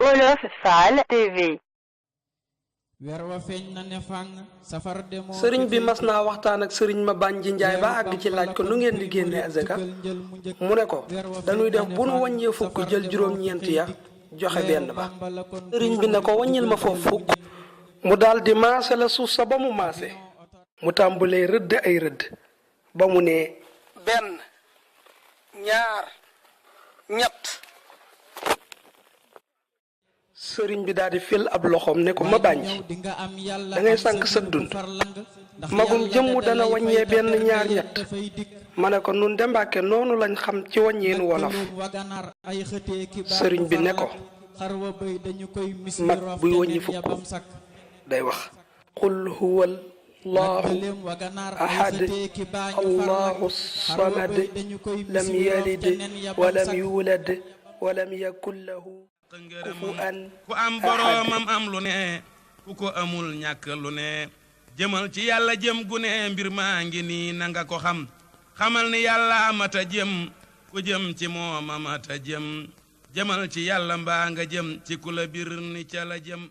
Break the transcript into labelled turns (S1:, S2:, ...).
S1: Wolof Fall TV.
S2: sëriñ bi mas naa waxtaan ak sëriñ ma bànji njaay ba àgg ci laaj ko nu ngeen di génne azaka mu ne ko dañuy def bu nu wàññee fukk jël juróom-ñeent ya joxe benn ba sëriñ bi ne ko wàññil ma foofu fukk mu daal di maase la suuf sa ba mu maase mu tàmbalee rëdd ay rëdd ba mu ne benn ñaar ñett sëriñ bi daal di fil ab loxoom ne ko ma bànji da ngay sànq sa dund magum jëmm dana wàññee benn ñaar ñett ma ne ko nun de Mbàkke noonu lañ xam ci wàññeenu wolof sëriñ bi ne ko mag buy wàññi fukk day wax qul huwa allahu ahad allahu samad lam yalid walam yulad walam yakun lahu
S3: ku am boroomam am lu ne ku ko amul ñàkk lu ne jëmal ci yàlla jëm gu ne mbir maa ngi nii na nga ko xam xamal ni yàlla mata jëm ku jëm ci moom mata jëm jëmal ci yàlla mbaa nga jëm ci ku la bir ni ca la jëm